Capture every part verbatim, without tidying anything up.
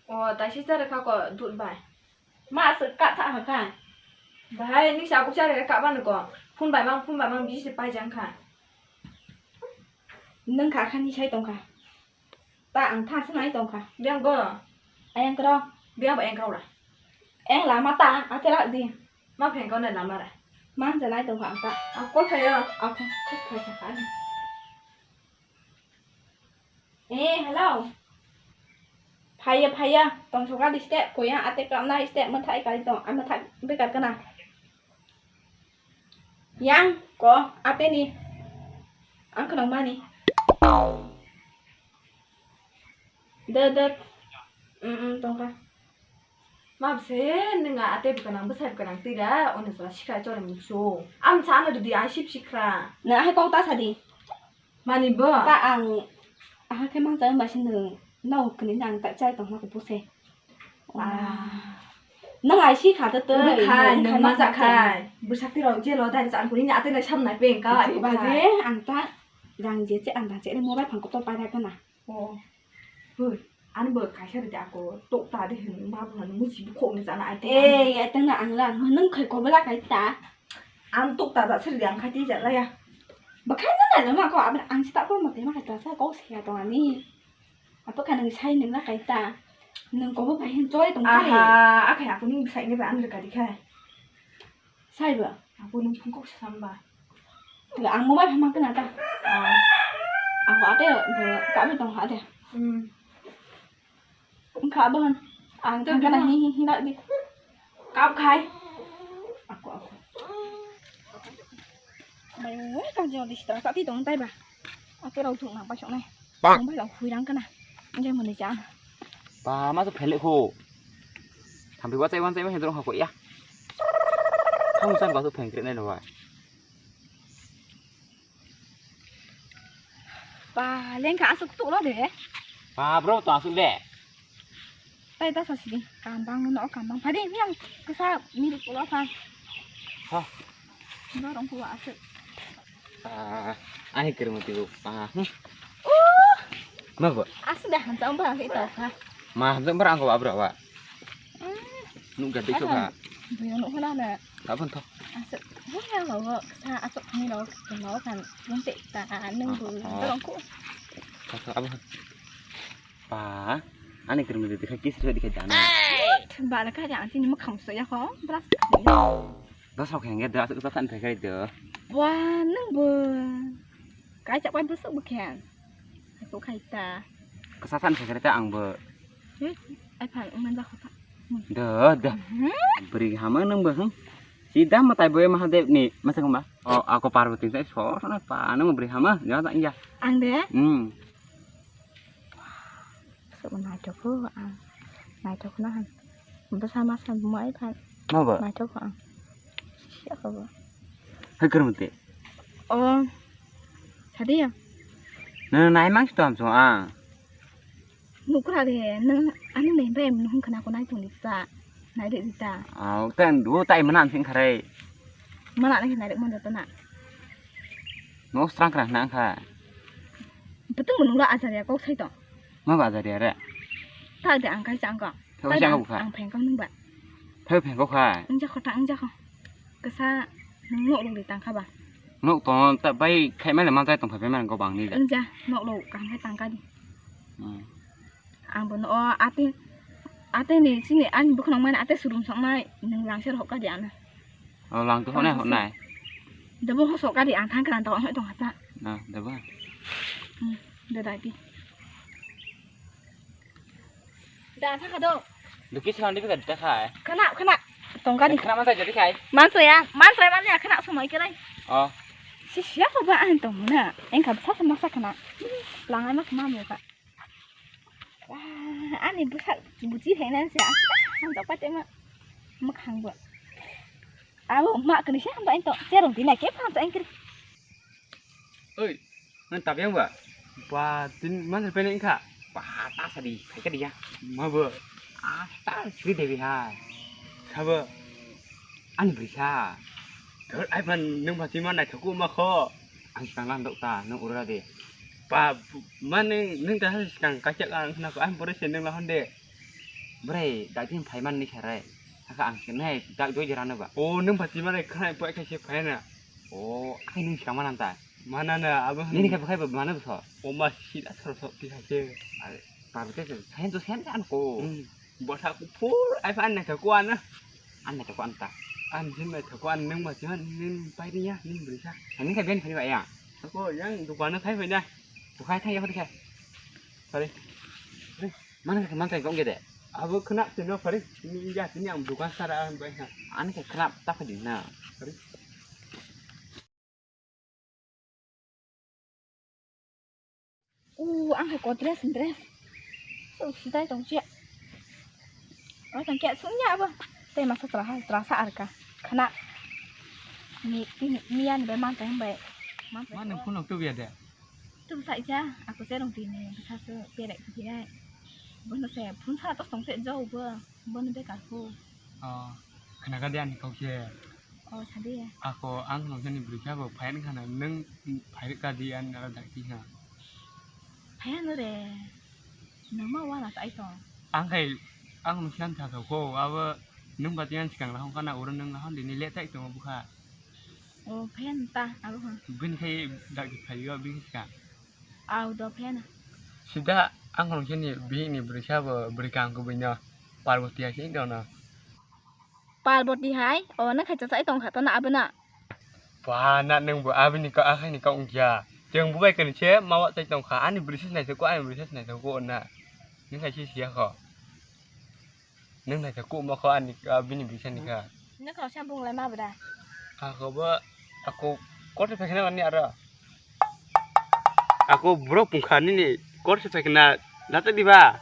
O, taisi chare kha ko dud bai. Ma aswk ka tha ha kha. Bahai ni sabuk chare kha ba niko. Phone bai mang, phone bai mang bisi se pai jang kha. Nung kha kha ni sai tong kha. Ta ang tha se nai tong kha. Biang go. Ayang kro. Biang ba ayang kro ra. Ayang lama ta, ate la di. Ma pheng ko na lama ra. Man se nai tong kha ang ta. A call khayo. A call, call khai kha. Eh, hello. Phaiya, phaiya. Tongsoka di step, koya ate klamna step, mwthai kali tong, a mwthai bekar kana. Yang ko ate ni. Ang khnang mani. De, de. Mm, mm, tongka. Ma bwse, nwng a tei bwkanang bwsai bwkanang twi da, o ni jora sikra chori mung su. Ang sa ano rwdi, ang sip sikra. Nwng ahai kok ta sadi. Mani bo? Ta ang aha khe mang chai ba sini no kini nang ta chai tong na ko bwse. Ah. Nwng ai si kha to to. Nwng khai, nwng ma ja khai. Bwsak twi rok je lo dai sa ang kuni ni a tei nai sam nai peng ka. Ba je ang ta jang je che ang da che mobile phang ko to pai da kana. Oh. Hoi, ani bo kaisa rwdi ako tok ta de hin ma bo nang musi bukhok ni jana ai te. Eh, ya tang na ang la, nwng khai kobela kai ta. Ang tok ta da sir di ang khai ti ja la ya. Ba khai na na ma ko abra ang sta ko mo te ma khai ta sa ko sia to ani. Apa ka nang sai nang la kai ta. Nang ko bo bai hin choi tong kha re. Aha, akhai ako ni sai ne ba ang rwka di khai. Sai ba? Ako nwng phone kok sa samba. Tila ang mobile phama kena ta. Ah. Ako ate bo kabe tong ate. Hmm. Engka abon. Ang tang kana hi hi hi lak di. Kap khai. Ako, ako. Mai mo ka jo di stra ka ti tong tai ba. Ate rau thung nang pa sok nai. Bang. Ang bai rau hui rang kana. Nje mo ni cha. Pa ma so phele kho. Thampi wa chai wan chai ma hendrong ha ko ya. Thang san ba so pheng kre nai no wa. Pa leng ka asuk tu lo de. Pa bro to asuk de. Tai ta sa sidi kambang no kambang phadi yang kesa milik ulo phan. Ha. Norong kuwa aswk. Ah, ani kermo tigo. Ah, hmm. Oh. Ma bo? Aswk da hanjang ba ke tau kha. Ma hanjang ba ang ko abra wa. Hmm. Nuk ga de cho kha. Buyo nuk hana na. Ka bon tho. Aswk. Buya lo wo sa aswk ni lo ke lo kan. Mun te ta nung bu norong ku. Ka ka abo. Pa, ani kwrwngni dikha kisri dikha jana. Ba da kha ang tini mwkhang so ya kho, brush. Dos rok henge da asuk sa than thai khai do. Wa nang bo. Kai chak pai busuk bo khen. Aku khai ta. Kasa than thai khai ta ang bo. Ai phan man ja kho ta. Do do. Bri hama nang bo. Sida matai bo Mahadev ni masa kama. Oh, aku Parvati tai so so na pa nang bri hama ja ta ya. Ang de. Hmm. Sok naithok kho ang. Naithok na han. Bwsa masa mai phan. Ma ba? Naithok kho ang. Siya kho ba. Hai kwrwng te. Oh. Sadi ya. Na nai mang stom so ang. Nukra de nang ani nai bai nung khna ko nai tong ta. Nai de ta. Au tan du tai mana sing khare. Mana nai nai de mon ta na. No strang kra na kha. Betung menung lo ajar ya kok sai to. Ma ba ajar ya re? Ta de ang kai chang ko. Thai chang ko kha. Ang pheng ko nung ba. Thai pheng ko kha. Ang ja kho ta ang ja kho. Kesa nung nok rung di tang kha ba. Nok to ta bai khai mai le man tai tong phai mai ko bang ni da. Ang ja nok lo kang khai tang ka di. Hmm. Ang bo no ate ate ni sini ani bukhnang mai ate surum sok nai nung lang ser hok ka di ana. Oh, lang to honai honai. Debo hosok ka di ang thang kran to hoi tong hata. Na, debo. Hmm, da dai di. Da thang ka do. Duki sandi ka da khai. Khana khana tong ka di. Khana man sai jadi khai. Man sai ya, man sai man ya khana somoi kerai. Oh. Si siya ko ba an tong na. Engka sa sa masa khana. Lang ai ma khana mo ka. Ah, ani bwsak buchi phaina se, ah, ang jok pate ma, mwkhang bo. Abo ma kani se hamba ento, cherong dina ke phang sa engkri. Oi, nang tabyang ba? Ba, tin man pene engkha. Ba, ta sadi, khai ka dia. Ma bo? Ah, ta sri dewi ha. Sabo, ani brisa. Thor ai phan nung pha sima nai thaku ma kho. Ang tang lang dok ta, nung ura de. Ba, ma nung, nung ta sikang kachak ang khna ko, ang pore se nung la hon de. Bwrwi, dakti phai man ni sarai. Hakha ang khe nai dak doi jora no ba. O, nwng phachi mane khwnai poi khe se phai na. O, akai nwng sikang mana ta. Mana na abo. Nini khe bukhai bo mana bwso. O ma si da thoro so ti hai se. Are, pa bete se sen to sen kan ko. Hmm. Bwsa kuphur ai phan na ko ana. An na ko an ta. An sin na ko an nwng phachi man nwng pai ri ya nwng bwrwi sa. Ani khe ben phai ba ya. Ko yang dukan khai phai na. Dukan khai ya ko khe. Sorry. Mana khe mantai kong gede. Abo khna tino phari. Ni ya tini ang dukan sara ang bai ha. Ani khe khna ta phadi na. Phari. U ang khe ko dress dress. So sidai tong che. O tang kya sung ya abo. Tei masa tra ha tra sa ar ka. Khna. Ni ni ni an bai mantai bai. Mantai. Mana phone tu biya de. Tum sa ija, aku se rong tini, bwsa se perek tini ai. Bono se phun sa tos tong se jo bo, bono bekar hu. Oh, khna ka de ani kau se. Oh, sadi. Ako ang nong sani bwrwi kha bo phai wngkha na, nwng phai rwk ka di ani nara dak ti kha. Phai ano re, nwng ma wana sai tong. Ang khai, ang nong siyan tha tho ko, abo nwng ba tiyan sikang lahong kana uro nwng lahon dini le tai tong bukha. O, phen ta, abo ha. Bini khai dak di phaio, bini kha. Au do phen. Sida ang rong sini bini bwrwi sa bo bwrwi kang kubui no. Parvati hai sini dono. Parvati hai, o na khai cha chai tong kha to na abo na. Pa na nung bo abini ka akhai ni ka ungya. Cheng bubai kani che mawa chai tong kha. Ani bwrwi sa nai ko, ani bwrwi sa nai ko na. Nung khai si siya ko. Nung nai kha kumo kho ani, ah, bini bwrwi sani kha. Nung kha samung lai ma bwra? Ako bo, ako kotor phaikha na ani aro. Ako borok pungkha nini kotor phaikha na lata diba?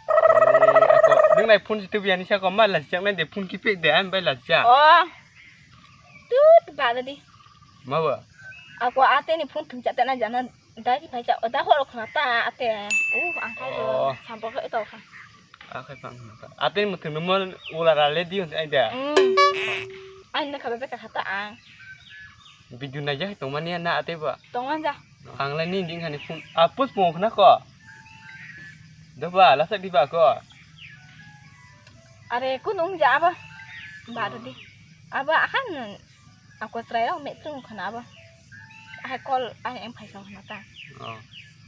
Eh, ako nung nai phone si tubi ani sa ko ma lajak nai de phone kipe de ani bai lajak. Oh. Tut ba di. Ma ba? Ako ate ni phone thumcha te na jana. Dai ki phai cha, da hor khna ta ate. Uh, ang khai bo. Oh. Sampo khai to kha. A khai pang khna ta. Ate muthung no mon ula ra le di hon ai da. Mm. Ai na kha be ka khata ang. Video na ja tong mani na ate ba. Tong an ja. Ang la ni ding hani phone. A pus pung khna ko. Do ba la sa di ba ko. Are kun ung ja ba. Ba do di. Aba ahan Ako chwrai rok me chung khana abo. Ahai kol ahai eng phaisa khana ta. Oh.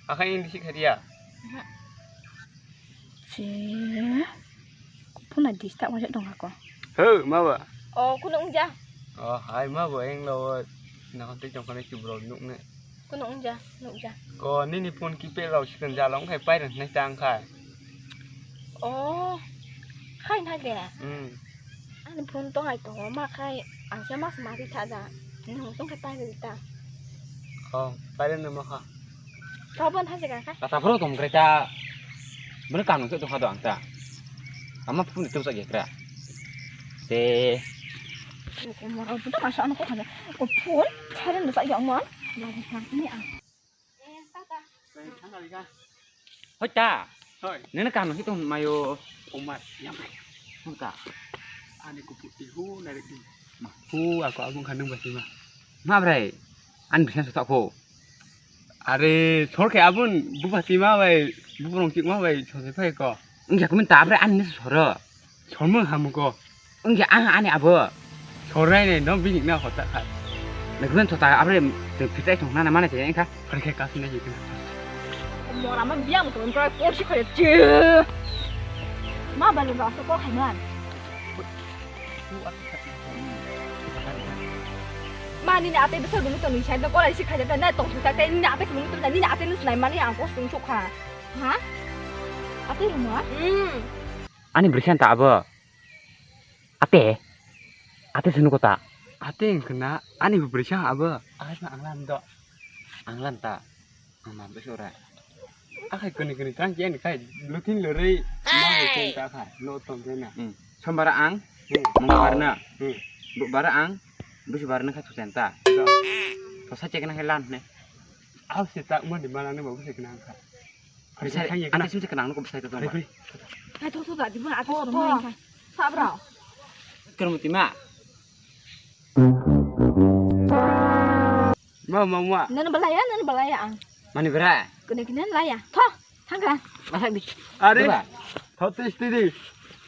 Akhai indi si khadia. Mhm. Si. Phuna disturb wajak dong ako. He, ma ba? Oh, kuno ungja. Oh, hai ma ba eng lo. Na kon te jong khana chubro nuk ne. Kuno ungja, nukja. Ko nini phone keypad rok sikon jalo wngkhai pairang hinai ta wngkhai. Oh, hai hinai de. Hmm. Ani phone tong hai tongo ma khai ang se mas ma ri tha da. Nung tong khai pairang ta. Oh, pairang no ma kha. Kau bon hai jaga kha. Kata phoro tong kre ta. Bini kanung se tong kha do ang ta. Ama phone tong sa ge kra. Se. Ko moro buta masa ano ko khana. Ko phone, karen da sa yang man. Ya, ya, ini ah. Hoi ta. Hoi. Nene kaham hitung mayo. Omar, yang kaya. Hoi ta. Ani kupu ihu nari di. Ma. Hu, aku abung kandung basi ma. Ma brai. An bisa sotak ko. Are, sor ke abun bu basi ma bai, bu rong sik ma bai, sose phai ko. Wngkha kumi ta brai an ni soro. Sormung hamugo. Wngkha ang ani abo. Sornai ne no bini na hota kha. Nagmen tota abre te pitai tong nana mane te engkha. Phai khe kasne je kena. Mora ma biang to ntoi por si khare che. Ma bale ba so ko khaiman. Ma nini ate bisa dulu to nini side no korai si khaja ta na tong si ta nini ate kunu to nini ate nus nai mani ang ko sung suk kha. Ha? Ate rumo? Hmm. Ani bwrwi san ta abo. Ate. Ate sunu kota. Ate wngkha na ani bwrwi san abo. Akhai ma anglan do. Anglan ta. Ang ma bwswk ra. Akhai kuni kuni tang khe ani khai lutin lorwi. Ma bwswk ta kha. Lo tong khe na. Hmm. Sombara ang. Hmm. Mungbar na. Hmm. Bubara ang. Bwswk bar na kha thutan ta. Do. To sa chekna khai lan ne. Aw se ta mo di mana ne bo bwswk na kha. Ante sim se kenang nuko bwsai to tong. Hai, to, to, to, di mana, to, to, to, to. Sabra. Kermuti ma. Ma, ma, ma. Nana balaya, nana balaya ang. Mani bra. Kene kene laya. Tho. Thangkha. Masak di. Are. Diba? Thot tris tidi.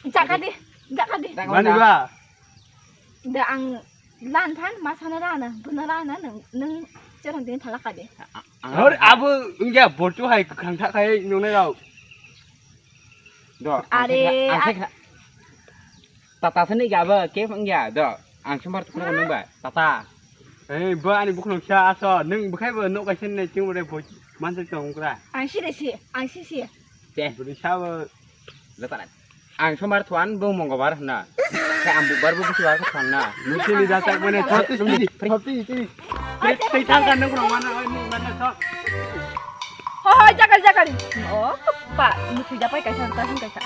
Jakadi. Jakadi. Mani ba? Da ang lan than masana rana, buna rana nang nang cherang din thalaka de. Hor abu ingya borchu hai khang tha khai nungnai rao. Do. Are. Tata sani gaba ke phangya do. Ang sumar tukuna nung ba. Tata. Eh, ba ani bukhno sa aso. Nung bukhai ba nok kaisen ne ching re bo mansa chong kra. Ang si de si, ang si si. Te. Budi sa ba. Lo tara. Ang sombar thuan bo monggobar hna. Khe ang bubar bo busubar khe thuan na. Nutini da tak mane thoti tini, thoti tini. Tei tang kan nung rong mana oi nung mana so. Ho ho jakar jakar. Oh, pa, musi japai kaisa ta hin kaisa.